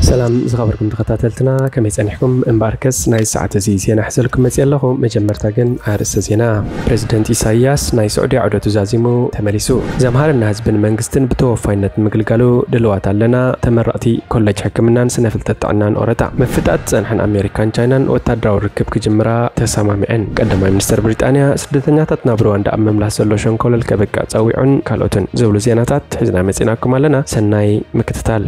ሰላም ዝኸበርኩም ተኸታተልትና፣ ከመይ ጸኒሕኩም? እምበኣርከስ ናይ ሰዓት እዚ ዜና ሒዘልኩም መጽእ ኣለኹ። መጀመርታ ግን ኣርእስተ ዜና። ፕሬዚደንት ኢሳይያስ ናይ ስዑዲ ዑደቱ ዛዚሙ ተመሊሱ። ዘምሃርና ህዝብን መንግስትን ብተወፋይነት ንምግልጋሉ ድልዋት ኣለና። ተመረቕቲ ኮሌጅ ሕክምናን ስነ ፍልጠት ጥዕናን ኦረታ። ምፍጣጥ ዝጸንሐን ኣሜሪካን ቻይናን ወታደራዊ ርክብ ክጅምራ ተሰማሚዐን። ቀዳማይ ሚኒስተር ብሪጣንያ ስደተኛታት ናብ ሩዋንዳ ኣብ ምምላስ ዘሎ ሸንኮለል ከብቅዕ ጸዊዑን ካልኦትን ዝብሉ ዜናታት ሒዝና መጺናኩም ኣለና። ሰናይ ምክትታል።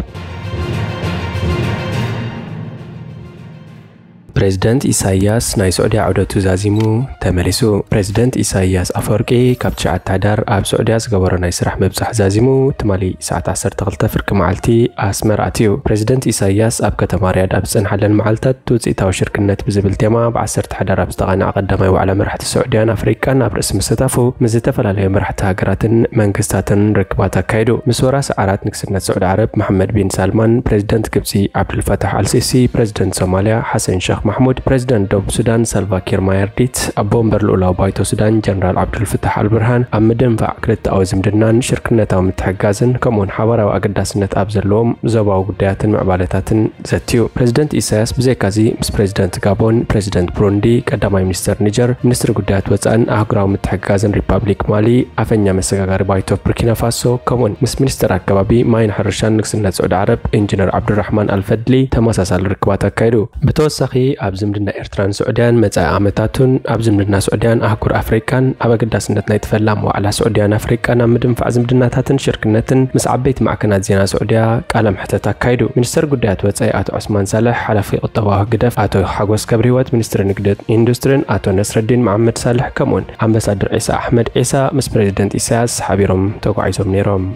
ፕሬዚደንት ኢሳይያስ ናይ ስዑድያ ዑደቱ ዛዚሙ ተመሊሱ። ፕሬዚደንት ኢሳይያስ ኣፈወርቂ ካብ ትሽዓተ ሕዳር ኣብ ስዑድያ ዝገበሮ ናይ ስራሕ ምብጻሕ ዛዚሙ ትማሊ ሰዓት ዓሰርተ ክልተ ፍርቂ መዓልቲ ኣስመራ ኣትዩ። ፕሬዚደንት ኢሳይያስ ኣብ ከተማ ሪያድ ኣብ ዝጸንሓለን መዓልታት ውጽኢታዊ ሽርክነት ብዝብል ቴማ ብ ዓሰርተ ሕዳር ኣብ ዝተቓንዐ ቀዳማይ ዋዕላ መራሕቲ ስዑድያን ኣፍሪቃን ኣብ ርእሲ ምስታፉ ምስ ዝተፈላለዩ መራሕቲ ሃገራትን መንግስታትን ርክባት ኣካይዱ። ምስ ወራሲ ዓራት ንግስነት ስዑዲ ዓረብ መሓመድ ቢን ሳልማን፣ ፕሬዚደንት ግብጺ ዓብዱልፈታሕ ኣልሲሲ፣ ፕሬዚደንት ሶማልያ ሓሰን ሸኽ ማሕሙድ፣ ፕሬዚደንት ደቡብ ሱዳን ሳልቫኪር ማያርዲት፣ ኣቦ ወንበር ልኡላዊ ባይቶ ሱዳን ጀነራል ዓብዱልፍታሕ ኣልቡርሃን ኣብ ምድንፋዕ ክልተኣዊ ዝምድናን ሽርክነታዊ ምትሕግጋዝን ከምኡውን ሓባራዊ ኣገዳስነት ኣብ ዘለዎም ዞባዊ ጉዳያትን ምዕባለታትን ዘትዩ። ፕሬዚደንት ኢሳያስ ብዘይካዚ ምስ ፕሬዚደንት ጋቦን፣ ፕሬዚደንት ብሩንዲ፣ ቀዳማይ ሚኒስተር ኒጀር፣ ሚኒስትሪ ጉዳያት ወጻእን ኣህጉራዊ ምትሕግጋዝን ሪፓብሊክ ማሊ፣ ኣፈኛ መሰጋጋሪ ባይቶ ቡርኪና ፋሶ፣ ከምኡውን ምስ ሚኒስተር ኣከባቢ ማይን ሕርሻን ንግስነት ስዑዲ ዓረብ ኢንጂነር ዓብዱራሕማን ኣልፈድሊ ተመሳሳሊ ርክባት ኣካይዱ። ብተወሳኺ ኣብ ዝምድና ኤርትራን ስዑድያን መጻኢ ዓመታቱን ኣብ ዝምድና ስዑድያን ኣህጉር ኣፍሪቃን ኣብ ኣገዳስነት ናይ ትፈላም ዋዕላ ስዑድያን ኣፍሪቃን ኣብ ምድንፋዕ ዝምድናታትን ሽርክነትን ምስ ዓበይቲ ማዕከናት ዜና ስዑድያ ቃለ መሕተት ኣካይዱ። ሚኒስተር ጉዳያት ወጻኢ ኣቶ ዑስማን ሳልሕ፣ ሓላፊ ቁጠባዊ ህግደፍ ኣቶ ሓጎስ ገብረህይወት፣ ሚኒስትሪ ንግድን ኢንዱስትሪን ኣቶ ነስረዲን መሓመድ ሳልሕ ከምኡውን ኣምባሳደር ዒሳ ኣሕመድ ዒሳ ምስ ፕሬዚደንት ኢሳያስ ሓቢሮም ተጓዒዞም ነይሮም።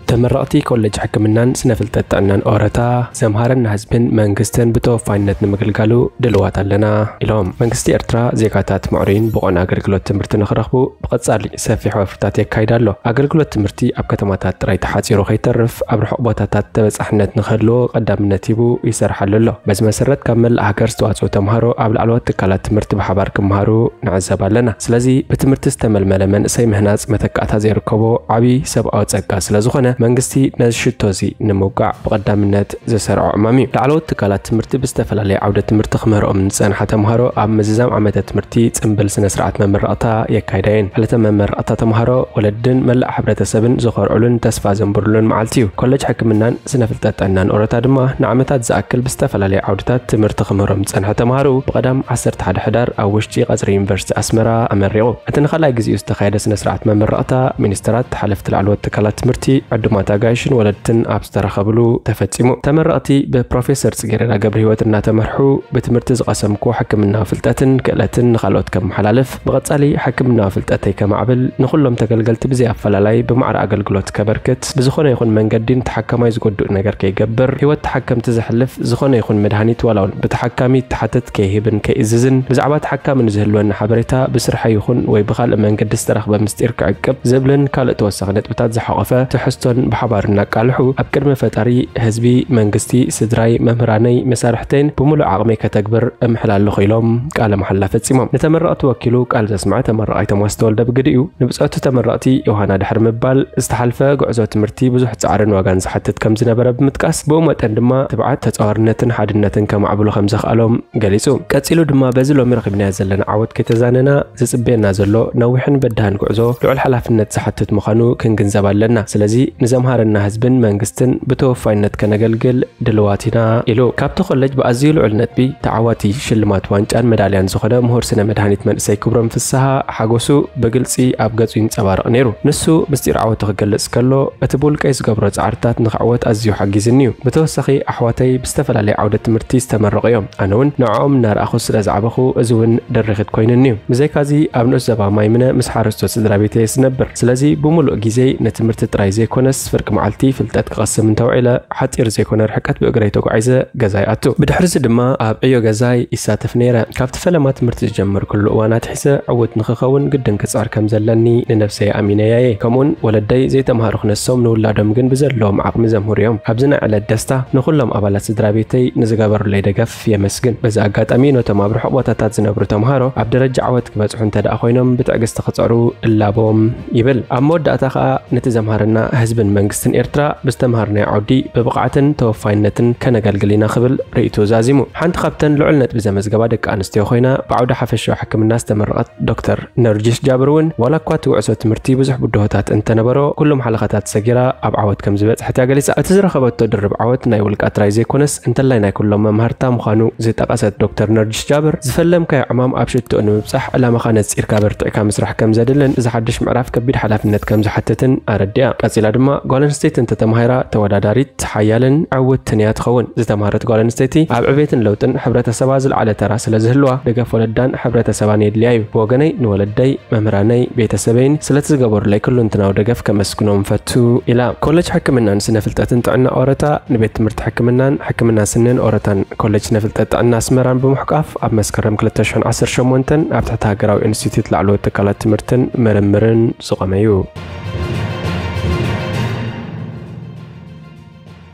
ተመረቕቲ ኮሌጅ ሕክምናን ስነ ፍልጠት ጥዕናን ኦረታ ዘምሃረና ህዝብን መንግስትን ብተወፋይነት ንምግልጋሉ ድልዋት ኣለና ኢሎም። መንግስቲ ኤርትራ ዜጋታት ምዕሩይን ብቑዕን ኣገልግሎት ትምህርቲ ንኽረኽቡ ብቐጻሊ ሰፊሕ ወፍርታት የካይድ ኣሎ። ኣገልግሎት ትምህርቲ ኣብ ከተማታት ጥራይ ተሓጺሩ ከይተርፍ ኣብ ርሑቕ ቦታታት ተበጻሕነት ንኽህልዎ ቀዳምነት ሂቡ ይሰርሓሉ ኣሎ። በዚ መሰረት ካብ መላእ ሃገር ዝተዋጽኡ ተምሃሮ ኣብ ላዕለዎት ትካላት ትምህርቲ ብሓባር ክምሃሩ ንዕዘብ ኣለና። ስለዚ ብትምህርቲ ዝተመልመለ መንእሰይ ምህናጽ መተካእታ ዘይርከቦ ዓቢ ሰብኣዊ ጸጋ ስለ ዝኾነ መንግስቲ ነዚ ሽቶ እዚ ንምውቃዕ ብቐዳምነት ዘሰርዖ ዕማም እዩ። ላዕለዎት ትካላት ትምህርቲ ብዝተፈላለየ ዓውደ ትምህርቲ ክምህርኦም ንጸንሓ ተምሃሮ ኣብ ምዝዛም ዓመተ ትምህርቲ ጽምብል ስነ ስርዓት መመረቕታ የካይዳ እየን። ዕለተ መመረቕታ ተምሃሮ ወለድን መላእ ሕብረተሰብን ዝኾርዕሉን ተስፋ ዘንብርሉን መዓልቲ እዩ። ኮሌጅ ሕክምናን ስነ ፍልጠት ጥዕናን ኦረታ ድማ ንዓመታት ዝኣክል ብዝተፈላለየ ዓውድታት ትምህርቲ ክምህሮም ዝጸንሐ ተምሃሮ ብቐዳም ዓሰርተ ሓደ ሕዳር ኣብ ውሽጢ ቀጽሪ ዩኒቨርሲቲ ኣስመራ ኣመሪቑ። እቲ ንኻልኣይ ግዜኡ ዝተኻየደ ስነ ስርዓት መመረቕታ ሚኒስተራት፣ ሓለፍቲ ላዕለዎት ትካላት ትምህርቲ፣ ዕዱማት ኣጋይሽን ወለድትን ኣብ ዝተረኸብሉ ተፈጺሙ። ተመረቕቲ ብፕሮፌሰር ጽጌረዳ ገብረህይወት እናተመርሑ ብትምህርቲ ዝቐሰምክዎ ሕክምናዊ ፍልጠትን ክእለትን ንኻልኦት ከመሓላልፍ፣ ብቐጻሊ ሕክምናዊ ፍልጠተይ ከማዕብል፣ ንኹሎም ተገልገልቲ ብዘይ ኣፈላላይ ብማዕረ ኣገልግሎት ከበርክት፣ ብዝኾነ ይኹን መንገዲ ንተሓካማይ ዝጎድእ ነገር ከይገብር፣ ህይወት ተሓከምቲ ዘሕልፍ ዝኾነ ይኹን መድሃኒት ዋላ እውን ብተሓካሚ ይተሓተት ከይህብን ከይእዝዝን፣ ብዛዕባ ተሓካሚ ንዝህልወኒ ሓበሬታ ብስርሐይ ይኹን ወይ ብኻልእ መንገዲ ዝተረኽበ ምስጢር ክዕቅብ ዝብልን ካልእ ተወሳኺ ነጥብታት ዝሓቖፈ ትሕዝቶን ብሓባር እናቃልሑ ኣብ ቅድሚ ፈጣሪ፣ ህዝቢ፣ መንግስቲ፣ ስድራይ፣ መምህራነይ፣ መሳርሕተይን ብምሉእ ዓቕመይ ከተግብር እምሕል ኣለኹ ኢሎም ቃለ መሓላ ፈጺሞም። ንተመረቕቲ ወኪሉ ቃል ዘስምዐ ተመራቓይ ቶማስ ተወልደ ብግዲኡ፣ ንብጾቱ ተመረቕቲ ዮሃና ድሕሪ ምባል፣ ዝተሓልፈ ጉዕዞ ትምህርቲ ብዙሕ ጻዕርን ዋጋን ዝሓትት ከም ዝነበረ ብምጥቃስ፣ ብኡ መጠን ድማ ትብዓት፣ ተጻዋርነትን ሓድነትን ከማዕብሉ ከም ዘኽኣሎም ገሊጹ። ቀጺሉ ድማ፣ በዚ ሎሚ ረኺብናዮ ዘለና ዓወት ከይተዛነና፣ ዝጽበየና ዘሎ ነዊሕን በዳህን ጉዕዞ ልዑል ሓላፍነት ዝሓትት ምዃኑ ክንግንዘብ ኣለና። ስለዚ ንዘምሃረና ህዝብን መንግስትን ብተወፋይነት ከነገልግል ድልዋት ኢና ኢሉ። ካብቲ ኮሌጅ ብኣዝዩ ልዑል ነጥቢ ተዓዋቲ ሽልማት ዋንጫን መዳልያን ዝኾነ ምሁር ስነ መድሃኒት መንእሰይ ክብሮም ፍስሃ ሓጎሱ ብግልጺ ኣብ ገጹ ይንጸባረቕ ነይሩ። ንሱ ምስጢር ዓወቱ ክገልጽ ከሎ፣ እቲ ብውልቀይ ዝገብሮ ጻዕርታት ንኽዕወት ኣዝዩ ሓጊዝኒ እዩ። ብተወሳኺ ኣሕዋተይ ብዝተፈላለየ ዓውደ ትምህርቲ ዝተመረቑ እዮም። ኣነ እውን ንዕኦም እናረኣኹ ስለ ዝዓበኹ፣ እዚ እውን ድርኺት ኮይኑኒ እዩ። ብዘይካዚ ኣብ ንኡስ ዞባ ማይምነ ምስ ሓረስቶት ስድራ ቤተይ እየ ዝነብር። ስለዚ ብምሉእ ግዜይ ንትምህርቲ ጥራይ ዘይኮነስ ፍርቂ መዓልቲ ፍልጠት ክቐስም እንተውዒለ ሓጺር ዘይኮነ ርሕቀት ብእግረይ ተጓዒዘ ገዛይ ኣቱ። ብድሕሪዚ ድማ ኣብ ዕዮ ገዛይ ይሳተፍ ነይረ። ካብቲ ፈለማ ትምህርቲ ዝጀመርኩሉ እዋን ኣትሒዘ ዕዉት ንኽኸውን ግድን ክጽዕር ከም ዘለኒ ንነብሰይ ኣሚነያ እየ። ከምኡውን ወለደይ ዘይተምሃሩ ክነሶም ንውላዶም ግን ብዘለዎም ዓቕሚ ዘምህሩ እዮም። ኣብዚ ናይ ዕለት ደስታ ንኹሎም ኣባላት ስድራ ቤተይ ንዝገበሩለይ ደገፍ የመስግን። በዚ ኣጋጣሚ ነቶም ኣብ ርሑቕ ቦታታት ዝነብሩ ተምሃሮ ኣብ ደረጃ ዓወት ክበጽሑ እንተ ደኣ ኮይኖም ብትዕግስቲ ክጽዕሩ እላቦም ይብል። ኣብ መወዳእታ ከኣ ነቲ ዘምሃረና ህዝቢ መንግስትን ኤርትራ ብዝተምሃርናዮ ዓውዲ ብብቕዓትን ተወፋይነትን ከነገልግል ኢና ክብል ርእይቱ ዛዚሙ። ሓንቲ ካብተን ልዑል ነጥቢ ዘመዝገባ ደቂ ኣንስትዮ ኮይና ብዓውዲ ሓፈሻዊ ሕክምና ዝተመረቐት ዶክተር ነርጅስ ጃብር እውን ዋላ እኳ እቲ ውዕሶ ትምህርቲ ብዙሕ ብድሆታት እንተነበሮ ኩሎም ሓለኻታት ሰጊራ ኣብ ዓወት ከም ዝበጽሐት እያ ገሊጻ። እቲ ዝረኸበቶ ድርብ ዓወት ናይ ውልቃ ጥራይ ዘይኮነስ እንተላይ ናይ ኩሎም መምሃርታ ምዃኑ ዝጠቐሰት ዶክተር ነርጅስ ጃብር ዝፈለምካዮ ዕማም ኣብ ሽትኡ ንምብጻሕ ዕላማኻ ነጺርካ በርቲዕካ ምስራሕ ከም ዘድልን እዚ ሓድሽ ምዕራፍ ከቢድ ሓላፍነት ከም ዝሓትትን ኣረዲኣ። ቀጺላ ድማ ጓል ኣንስተይቲ እንተተማሂራ ተወዳዳሪት ሓያልን ዕውትን እያ ትኸውን። ዝተማህረት ጓል ኣንስተይቲ ኣብ ዕቤትን ለውጥን ሕብረተሰባ ዝለዓለ ተራ ስለ ዝህልዋ ደገፍ ወለዳን ሕብረተሰባን የድልያ እዩ። ብወገነይ ንወለደይ፣ መምህራነይ፣ ቤተሰበይን ስለቲ ዝገበሩለይ ኩሉንትናዊ ደገፍ ከመስግኖም ፈቱ ኢላ። ኮሌጅ ሕክምናን ስነ ፍልጠትን ጥዕና ኦረታ ንቤት ትምህርቲ ሕክምናን ሕክምና ስንን ኦረታን ኮሌጅ ስነ ፍልጠት ጥዕና ኣስመራን ብምሕቋፍ ኣብ መስከረም ክልተ ሽሕን ዓሰርተ ሸሞንተን ኣብ ትሕቲ ሃገራዊ ኢንስቲትዩት ላዕለዎት ትካላት ትምህርትን ምርምርን ዝቖመ እዩ።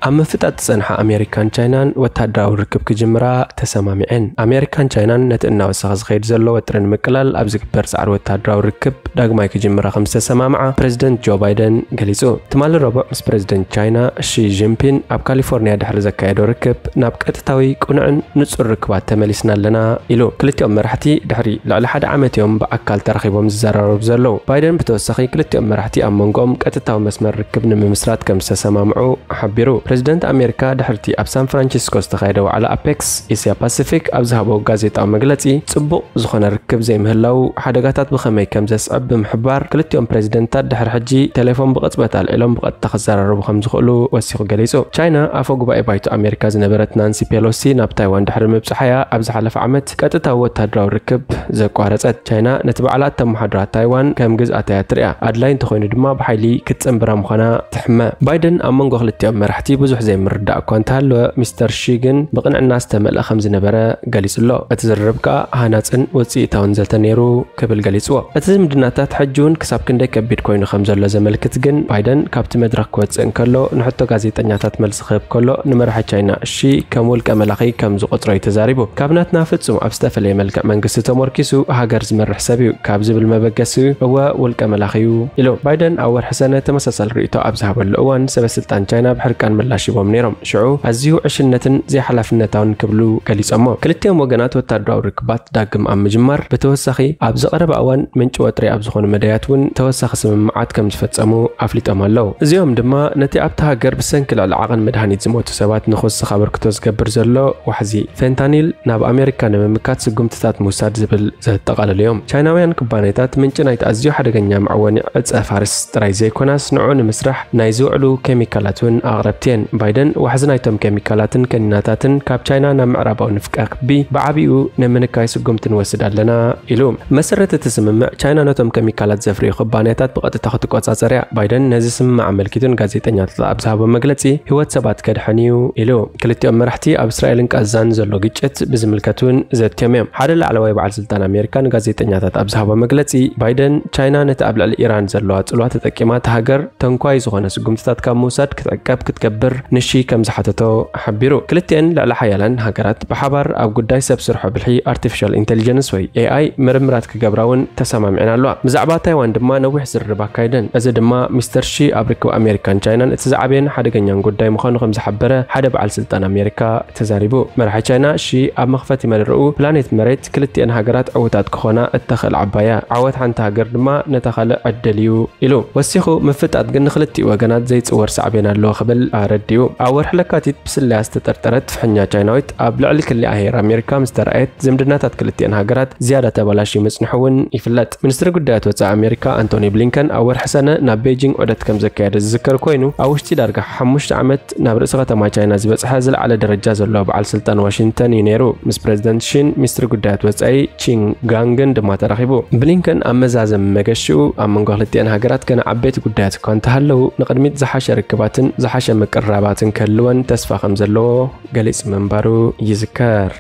ኣብ ምፍጣጥ ዝጸንሓ ኣሜሪካን ቻይናን ወታደራዊ ርክብ ክጅምራ ተሰማሚዐን። ኣሜሪካን ቻይናን ነቲ እናወሰኸ ዝኸይድ ዘሎ ወጥሪ ንምቅላል ኣብ ዝግበር ጻዕሪ ወታደራዊ ርክብ ዳግማይ ክጅምራ ከም ዝተሰማምዓ ፕሬዚደንት ጆ ባይደን ገሊጹ። ትማሊ ረቡዕ ምስ ፕሬዚደንት ቻይና ሺ ጂንፒን ኣብ ካሊፎርኒያ ድሕሪ ዘካየዶ ርክብ ናብ ቀጥታዊ ቅኑዕን ንጹር ርክባት ተመሊስና ኣለና ኢሉ። ክልቲኦም መራሕቲ ድሕሪ ልዕሊ ሓደ ዓመት እዮም ብኣካል ተራኺቦም ዝዘራረቡ ዘለዉ። ባይደን ብተወሳኺ ክልቲኦም መራሕቲ ኣብ መንጎኦም ቀጥታዊ መስመር ርክብ ንምምስራት ከም ዝተሰማምዑ ሓቢሩ። ፕሬዚደንት ኣሜሪካ ድሕርቲ ኣብ ሳን ፍራንሲስኮ ዝተኻየደ ዋዕላ ኣፔክስ ኤስያ ፓሲፊክ ኣብ ዝሃቦ ጋዜጣዊ መግለጺ ጽቡቕ ዝኾነ ርክብ ዘይምህላው ሓደጋታት ብኸመይ ከም ዘስዕብ ብምሕባር ክልቲኦም ፕሬዚደንታት ድሕሪ ሕጂ ቴሌፎን ብቕጽበት ኣልዒሎም ብቐጥታ ክዘራረቡ ከም ዝኽእሉ ወሲኹ ገሊጹ። ቻይና ኣፈ ጉባኤ ባይቶ ኣሜሪካ ዝነበረት ናንሲ ፔሎሲ ናብ ታይዋን ድሕሪ ምብጻሓያ ኣብ ዝሓለፈ ዓመት ቀጥታዊ ወታደራዊ ርክብ ዘቋረጸት። ቻይና ነቲ ባዕላ እተመሓድራ ታይዋን ከም ግዝኣታ እያ ትሪኣ። ኣድላይ እንተኾይኑ ድማ ብሓይሊ ክትጽንብራ ምዃና ትሕመ። ባይደን ኣብ መንጎ ክልቲኦም መራሕቲ ብዙሕ ዘይምርዳእ እኳ እንተሃለወ ሚስተር ሺ ግን ብቕንዕና ዝተመልአ ከም ዝነበረ ገሊጹ ኣሎ። እቲ ዝርርብ ከኣ ሃናጽን ውጽኢታውን ዘተ ነይሩ ክብል ገሊጽዎ። እቲ ዝምድናታት ሕጂ እውን ክሳብ ክንደይ ከቢድ ኮይኑ ከም ዘሎ ዘመልክት ግን ባይደን ካብቲ መድረኽ ክወጽእ እንከሎ ንሕቶ ጋዜጠኛታት መልሲ ክህብ ከሎ ንመራሒ ቻይና ሺ ከም ውልቀ መላኺ ከም ዝቖጽሮ እዩ ተዛሪቡ። ካብ ናትና ፍጹም ኣብ ዝተፈለየ መልክዕ መንግስቲ ተመርኪሱ ሃገር ዝመርሕ ሰብ እዩ ካብ ዝብል መበገሲ እወ ውልቀ መላኺ እዩ ኢሉ። ባይደን ኣብ ወርሒ ሰነ ተመሳሳሊ ርእይቶ ኣብ ዝሃበሉ እዋን ሰበ ስልጣን ቻይና ብሕርቃን ምላሽ ሂቦም ነይሮም። ሽዑ ኣዝዩ ዕሽነትን ዘይሓላፍነታውን ክብሉ ገሊጾሞ። ክልቲኦም ወገናት ወታደራዊ ርክባት ዳግም ኣብ ምጅማር ብተወሳኺ ኣብዚ ቀረባ እዋን ምንጪ ወጥሪ ኣብ ዝኾኑ መዳያት እውን ተወሳኺ ስምምዓት ከም ዝፈጸሙ ኣፍሊጦም ኣለዉ። እዚኦም ድማ ነቲ ኣብታ ሃገር ብሰንኪ ልዕሊ ዓቐን መድሃኒት ዝሞቱ ሰባት ንኽውስኽ ኣበርክቶ ዝገብር ዘሎ ዋሕዚ ፌንታኒል ናብ ኣሜሪካ ንምምካት ስጉምትታት ምውሳድ ዝብል ዘጠቓልሉ እዮም። ቻይናውያን ኩባንያታት ምንጪ ናይቲ ኣዝዩ ሓደገኛ መዕወኒ ዕጸ ፋርስ ጥራይ ዘይኮናስ ንዕኡ ንምስራሕ ናይ ዝውዕሉ ኬሚካላት እውን ኣቕረብቲ እየን። ባይደን ዋሕዚ ናይቶም ኬሚካላትን ከኒናታትን ካብ ቻይና ናብ ምዕራባዊ ንፍቀ ክቢ ብዓቢኡ ንምንካይ ስጉምቲ ንወስድ ኣለና ኢሉ። መሰረት እቲ ስምምዕ ቻይና ነቶም ኬሚካላት ዘፍርዩ ኩባንያታት ብቐጥታ ክትቆጻጸር እያ። ባይደን ነዚ ስምምዕ ኣመልኪቱ ንጋዜጠኛታት ኣብ ዝሃቦ መግለጺ ህይወት ሰባት ከድሕን እዩ ኢሉ። ክልቲኦም መራሕቲ ኣብ እስራኤልን ቃዛን ዘሎ ግጭት ብዝምልከት እውን ዘትዮም እዮም። ሓደ ላዕለዋይ በዓል ስልጣን ኣሜሪካ ንጋዜጠኛታት ኣብ ዝሃቦ መግለጺ ባይደን ቻይና ነቲ ኣብ ልዕሊ ኢራን ዘለዋ ጽልዋ ተጠቂማ እታ ሃገር ተንኳይ ዝኾነ ስጉምትታት ካብ ምውሳድ ክትዕቀብ ክትገብር ንሺ ከም ዝሓተቶ ሓቢሩ። ክልቲኤን ልዕሊ ሓያላን ሃገራት ብሓባር ኣብ ጉዳይ ሰብ ስርሖ ብልሒ ኣርቲፊሻል ኢንቴሊጀንስ ወይ ኤ ኣይ ምርምራት ክገብራ እውን ተሰማሚዐን ኣለዋ። ብዛዕባ ታይዋን ድማ ነዊሕ ዝርርብ ኣካይደን። እዚ ድማ ሚስተር ሺ ኣብ ርክብ ኣሜሪካን ቻይናን እቲ ዝዓበየን ሓደገኛን ጉዳይ ምዃኑ ከም ዝሓበረ ሓደ በዓል ስልጣን ኣሜሪካ ተዛሪቡ። መራሒ ቻይና ሺ ኣብ መኽፈቲ መደረኡ ፕላኔት መሬት ክልቲኤን ሃገራት ዕዉታት ክኾና እተኽእል ዓባያ ዓወት ሓንቲ ሃገር ድማ ነታ ካልእ ዕድል እዩ ኢሉ። ወሲኹ ምፍጣጥ ግን ንክልቲኡ ወገናት ዘይጽወር ሳዕቤን ኣለዎ ክብል ኣረዲኡ። ኣብ ወርሒ ለካቲት ብስለያ ዝተጠርጠረት ፍሕኛ ቻይናዊት ኣብ ልዕሊ ክሊ ኣየር ኣሜሪካ ምስ ተራእየት ዝምድናታት ክልቲኤን ሃገራት ዝያዳ ተበላሽዩ ምጽንሑ እውን ይፍለጥ። ሚኒስትሪ ጉዳያት ወጻኢ ኣሜሪካ ኣንቶኒ ብሊንከን ኣብ ወርሒ ሰነ ናብ ቤጂንግ ዑደት ከም ዘካየደ ዝዝከር ኮይኑ ኣብ ውሽጢ ዳርጋ ሓሙሽተ ዓመት ናብ ርእሲ ከተማ ቻይና ዝበጽሐ ዝለዓለ ደረጃ ዘለዎ በዓል ስልጣን ዋሽንግተን እዩ ነይሩ። ምስ ፕሬዚደንት ሺን ሚኒስትሪ ጉዳያት ወጻኢ ቺን ጋንግን ድማ ተራኺቡ። ብሊንከን ኣብ መዛዘሚ መገሽኡ ኣብ መንጎ ክልቲኤን ሃገራት ገና ዓበይቲ ጉዳያት እኳ እንተሃለዉ ንቕድሚት ዝሓሸ ርክባትን ዝሓሸ ምቅርራባትን ክህልወን ተስፋ ከም ዘለዎ ገሊጹ ምንባሩ ይዝከር።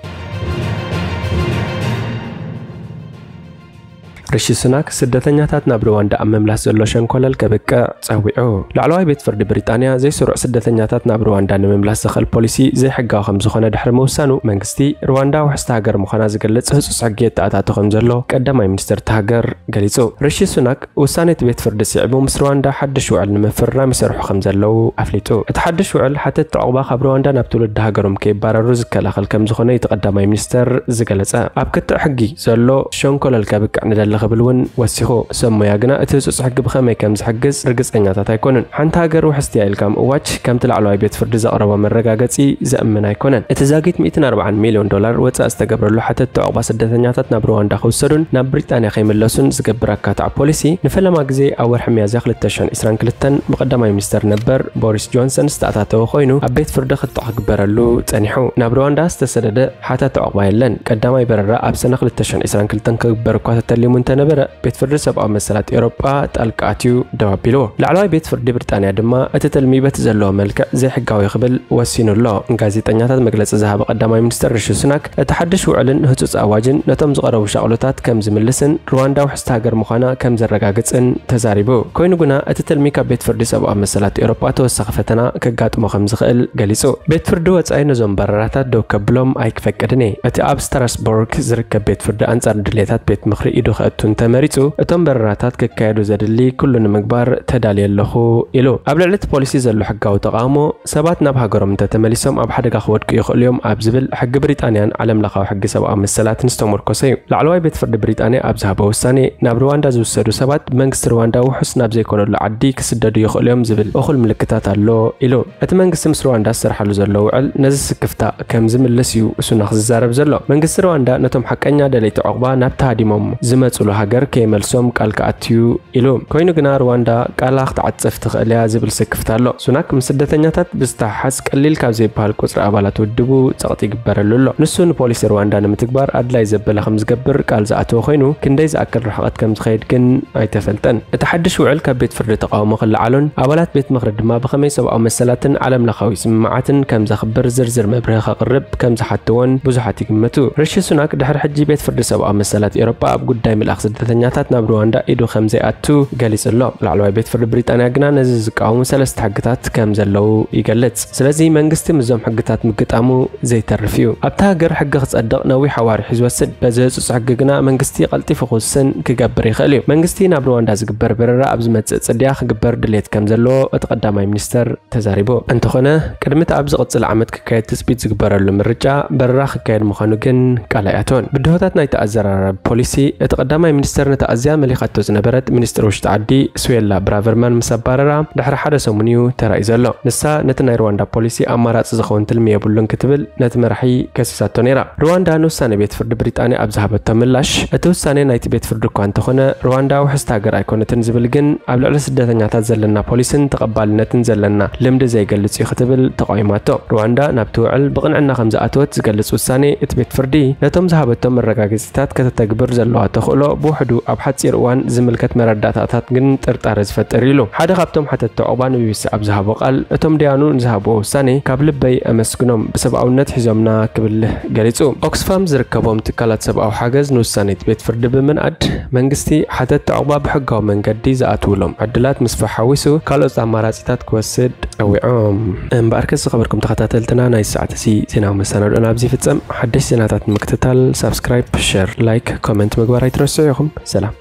ሪሺ ሱናክ ስደተኛታት ናብ ሩዋንዳ ኣብ ምምላስ ዘሎ ሸንኮለል ከብቅዕ ጸዊዑ። ላዕለዋይ ቤት ፍርዲ ብሪጣንያ ዘይስሩዕ ስደተኛታት ናብ ሩዋንዳ ንምምላስ ዘኽእል ፖሊሲ ዘይሕጋዊ ከም ዝኾነ ድሕሪ ምውሳኑ፣ መንግስቲ ሩዋንዳ ውሕስቲ ሃገር ምዃና ዝገልጽ ህጹጽ ሕጊ የተኣታቶ ከም ዘሎ ቀዳማይ ሚኒስትር እታ ሃገር ገሊጹ። ሪሺ ሱናክ ውሳነ እቲ ቤት ፍርዲ ስዒቡ ምስ ሩዋንዳ ሓድሽ ውዕል ንምፍራም ይሰርሑ ከም ዘለዉ ኣፍሊጡ። እቲ ሓድሽ ውዕል ሓተትቲ ዑቕባ ካብ ሩዋንዳ ናብ ትውልዲ ሃገሮም ከይባረሩ ዝከላኸል ከም ዝኾነ እዩ እቲ ቀዳማይ ሚኒስተር ዝገለጸ። ኣብ ክትዕ ሕጊ ዘሎ ሸንኮለል ከብቅዕ ንደሊ ክብል እውን ወሲኹ። ሰብ ሞያ ግና እቲ ህጹጽ ሕጊ ብኸመይ ከም ዝሕግዝ ርግጸኛታት ኣይኮኑን። ሓንቲ ሃገር ውሕስቲ እያ ኢልካ ምእዋጅ ከምቲ ላዕለዋይ ቤት ፍርዲ ዘቕረቦ መረጋገጺ ዘእምን ኣይኮነን። እቲ ዛጊት ሚእትን ኣርባዓን ሚልዮን ዶላር ወጻኢ ዝተገብረሉ ሓተትቲ ዑቕባ ስደተኛታት ናብ ሩዋንዳ ክውሰዱን ናብ ብሪጣንያ ከይምለሱን ዝገብር ኣካታዕ ፖሊሲ ንፈለማ ግዜ ኣብ ወርሒ ሚያዝያ ክልተ ሽሕን ዕስራን ክልተን ብቀዳማይ ሚኒስተር ነበር ቦሪስ ጆንሰን ዝተኣታተወ ኮይኑ፣ ኣብ ቤት ፍርዲ ክትዕ ክግበረሉ ጸኒሑ። ናብ ሩዋንዳ ዝተሰደደ ሓታቲ ዑቕባ የለን። ቀዳማይ በረራ ኣብ ሰነ ክልተ ሽሕን ዕስራን ክልተን ክግበር እኳ ተተሊሙ እንተነበረ፣ ቤት ፍርዲ ሰብኣዊ መሰላት ኤውሮጳ ጣልቃ ኣትዩ ደው ኣቢልዎ። ላዕለዋይ ቤት ፍርዲ ብሪጣንያ ድማ እቲ ትልሚ በቲ ዘለዎ መልክዕ ዘይሕጋዊ ክብል ወሲኑ ኣሎ። ጋዜጠኛታት መግለጺ ዝሃበ ቀዳማይ ሚኒስተር ሪሺ ሱናክ፣ እቲ ሓድሽ ውዕልን ህጹጽ ኣዋጅን ነቶም ዝቐረቡ ሻቕሎታት ከም ዝምልስን ሩዋንዳ ውሕስቲ ሃገር ምዃና ከም ዘረጋግጽን ተዛሪቡ። ኮይኑ ግና፣ እቲ ትልሚ ካብ ቤት ፍርዲ ሰብኣዊ መሰላት ኤውሮጳ ተወሳኺ ፈተና ከጋጥሞ ከም ዝኽእል ገሊጹ። ቤት ፍርዲ ወጻኢ ነዞም በረራታት ደው ከብሎም ኣይክፈቅድን እየ። እቲ ኣብ ስትራስቦርግ ዝርከብ ቤት ፍርዲ ኣንጻር ድሌታት ቤት ምኽሪ ኢዱ ከእቱ እንተመሪጹ፣ እቶም በረራታት ክካየዱ ዘድሊ ኩሉ ንምግባር ተዳልየ ኣለኹ ኢሉ። ኣብ ልዕሊ እቲ ፖሊሲ ዘሎ ሕጋዊ ተቓውሞ፣ ሰባት ናብ ሃገሮም እንተተመሊሶም ኣብ ሓደጋ ክወድቁ ይኽእሉ እዮም ኣብ ዝብል ሕጊ ብሪጣንያን ዓለም ለኻዊ ሕጊ ሰብኣዊ መሰላትን ዝተመርኮሰ እዩ። ላዕለዋይ ቤት ፍርዲ ብሪጣንያ ኣብ ዝሃቦ ውሳኔ፣ ናብ ሩዋንዳ ዝውሰዱ ሰባት ብመንግስቲ ሩዋንዳ ውሑስ ናብ ዘይኮነሉ ዓዲ ክስደዱ ይኽእሉ እዮም ዝብል እኹል ምልክታት ኣሎ ኢሉ። እቲ መንግስቲ ምስ ሩዋንዳ ዝሰርሓሉ ዘሎ ውዕል ነዚ ስክፍታ ከም ዝምልስ እዩ ሱናክ ዝዛረብ ዘሎ። መንግስቲ ሩዋንዳ ነቶም ሓቀኛ ደለይቲ ዑቕባ ናብቲ ሃዲሞም ዝመጹሉ ሃገር ከይመልሶም ቃል ክኣትዩ ኢሉ። ኮይኑ ግና ሩዋንዳ ቃላ ክትዓጽፍ ትኽእል እያ ዝብል ስክፍታ ኣሎ። ሱናክ ምስ ስደተኛታት ብዝተሓሓዝ ቀሊል ካብ ዘይበሃል ቁጽሪ ኣባላት ውድቡ ጸቕጢ ይግበረሉ ኣሎ። ንሱ ንፖሊሲ ሩዋንዳ ንምትግባር ኣድላይ ዘበለ ከም ዝገብር ቃል ዝኣተወ ኮይኑ፣ ክንደይ ዝኣክል ርሕቐት ከም ዝኸይድ ግን ኣይተፈልጠን። እቲ ሓድሽ ውዕል ካብ ቤት ፍርዲ ተቓውሞ ክለዓሎን ኣባላት ቤት ምኽሪ ድማ ብኸመይ ሰብኣዊ መሰላትን ዓለም ለኻዊ ስምምዓትን ከም ዘኽብር ዝርዝር መብርሂ ከቕርብ ከም ዝሓትዎን ብዙሓት ይግምቱ። ሪሺ ሱናክ ድሕሪ ሕጂ ቤት ፍርዲ ሰብኣዊ መሰላት ኤውሮጳ ኣብ ጉዳይ ምልኣኽ ስደተኛታት ናብ ሩዋንዳ ኢዱ ከም ዘይኣቱ ገሊጹ ኣሎ። ላዕለዋይ ቤት ፍርዲ ብሪጣንያ ግና ነዚ ዝቃወሙ ሰለስተ ሕግታት ከም ዘለዉ ይገልጽ። ስለዚ መንግስቲ ምስዞም ሕግታት ምግጣሙ ዘይተርፍ እዩ። ኣብታ ሃገር ሕጊ ክጸድቕ ነዊሕ ኣዋርሕ እዩ ዝወስድ። በዚ ህጹጽ ሕጊ ግና መንግስቲ ቀልጢፉ ክውስን ክገብር ይኽእል እዩ። መንግስቲ ናብ ሩዋንዳ ዝግበር በረራ ኣብ ዝመጽእ ጽድያ ክግበር ድሌት ከም ዘለዎ እቲ ቀዳማይ ሚኒስተር ተዛሪቡ። እንተኾነ፣ ቅድሚ እቲ ኣብ ዝቕጽል ዓመት ክካየድ ትጽቢት ዝግበረሉ ምርጫ በረራ ክካየድ ምዃኑ ግን ቃል ኣይኣተወን። ብድሆታት ናይቲ ኣዘራራቢ ፖሊሲ፣ እቲ ቀዳማይ ሚኒስተር ነታ ኣዝያ መሊኻቶ ዝነበረት ሚኒስትር ውሽጢ ዓዲ ስዌላ ብራቨርማን ምስ ኣባረራ ድሕሪ ሓደ ሰሙን እዩ ተራእዩ ዘሎ። ንሳ ነቲ ናይ ሩዋንዳ ፖሊሲ ኣማራጺ ዝኸውን ትልሚ የብሉን ክትብል ነቲ መራሒ ከሲሳቶ ነይራ። ሩዋንዳ ንውሳነ ቤት ፍርዲ ብሪጣንያ ኣብ ዝሃበቶ ምላሽ፣ እቲ ውሳኔ ናይቲ ቤት ፍርዲ እኳ እንተኾነ፣ ሩዋንዳ ውሕስቲ ሃገር ኣይኮነትን ዝብል ግን ኣብ ልዕሊ ስደተኛታት ዘለና ፖሊስን ተቐባልነትን ዘለና ልምዲ ዘይገልጽ እዩ ክትብል ተቓዊማቶ። ሩዋንዳ ናብቲ ውዕል ብቕንዕና ከም ዝኣተወት ዝገልጽ ውሳኔ እቲ ቤት ፍርዲ፣ ነቶም ዝሃበቶም መረጋገጺታት ከተተግብር ዘለዋ ተኽእሎ ብውሕዱ ኣብ ሓጺር እዋን ዝምልከት መረዳእታታት ግን ጥርጣረ ዝፈጥር እዩ ኢሉ። ሓደ ካብቶም ሓተትቲ ዑቕባ ንቢቢሲ ኣብ ዝሃቦ ቃል፣ እቶም ደያኑ ንዝሃብዎ ውሳኔ ካብ ልበይ ኣመስግኖም፣ ብሰብኣውነት ሒዞምና ክብል ገሊጹ። ኦክስፋም ዝርከቦም ትካላት ሰብኣዊ ሓገዝ ንውሳኔ እቲ ቤት ፍርዲ ብምንኣድ፣ መንግስቲ ሓተትቲ ዑቕባ ብሕጋዊ መንገዲ ዝኣትውሎም ዕድላት ምስፋሕ ሓዊሱ ካልኦት ኣማራጺታት ክወስድ ጸዊዖም። እምበኣርከስ ዝኸበርኩም ተኸታተልትና፣ ናይ ሰዓት እዚ ዜናዊ መሰናድኦና ኣብዚ ይፍጸም። ሓደሽ ዜናታት ንምክትታል ሳብስክራይብ፣ ሸር፣ ላይክ፣ ኮመንት ምግባር ኣይትረስዑ ኢኹም። ሰላም።